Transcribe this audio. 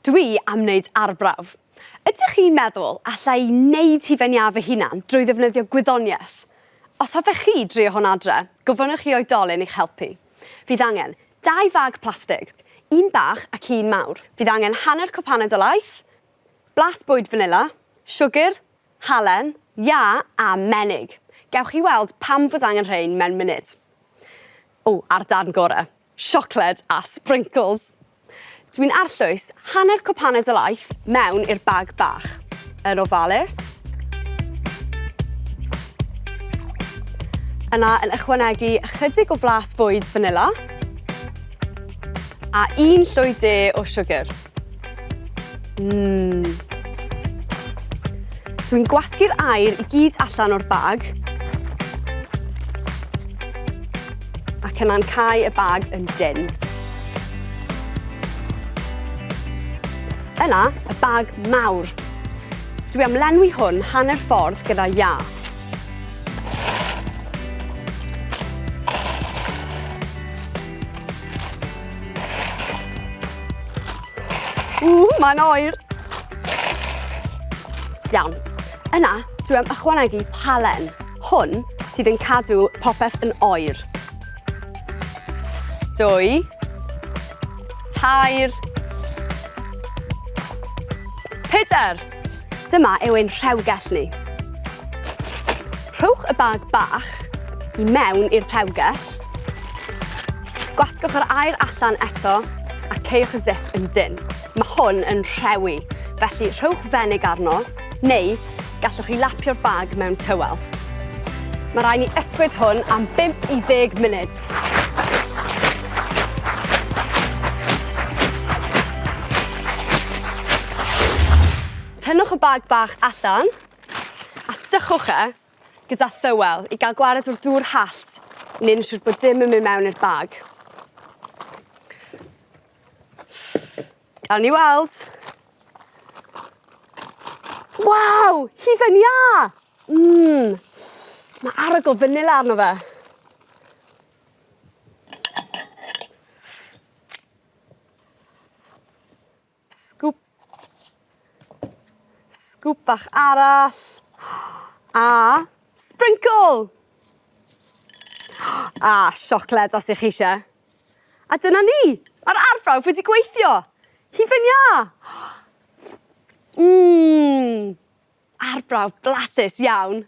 Dwi am wneud arbrawf. Ydych chi'n meddwl alla i wneud hufen iâ fy hunan drwy ddefnyddio gwyddoniaeth? Os hoffech chi drio hwn adre, gofynnwch i oedolyn i'ch helpu. Fydd angen dau fag plastig, un bach ac un mawr. Fydd angen hanner cwpaned o laeth, blas bwyd fanila, siwgr, halen, iâ a menig. Gewch chi weld pam fod angen rhein mewn munud. O, a'r darn gore. Siocled a sprinkles. Dwi'n arllwys hanner cwpaned o laeth mewn i'r bag bach. Yn ofalus. Yna yn ychwanegu ychydig o flas bwyd fanila a un llwy de o siwgr. Mmm. Dwi'n gwasgu'r aer i gyd allan o'r bag. Ac yna'n cau y bag yn dynn. Yna, y bag mawr. Dwi am lenwi hwn hanner ffordd gyda iâ. Ww, mae'n oer! Iawn. Yna, dwi am ychwanegu palen. Hwn sydd yn cadw popeth yn oer. Dwy. Tair. Pedair! Dyma yw ein rhewgell ni. Rhowch y bag bach i mewn i'r rhewgell. Gwasgwch yr aer allan eto a caewch y zip yn dynn. Mae hwn yn rhewi, felly rhowch fenig arno, neu gallwch chi lapio'r bag mewn tywel. Mae rhaid ni ysgwyd hwn am 5 i 10 munud. Tynnwch y bag bach allan a sychwch e gyda thywel i gael gwared o'r dŵr hallt i wneud yn siŵr bod dim yn mynd mewn i'r bag. Gawn ni weld. Waw! Hufen iâ! Mmm! Mae arogl fanila arno fe. Sgwp. Sgwp bach arall. A sprinkle! A siocled os ych chi eisiau. A dyna ni! Mae'r arbrawf wedi gweithio! Hufen iâ! Mmm! Arbrawf blasus iawn!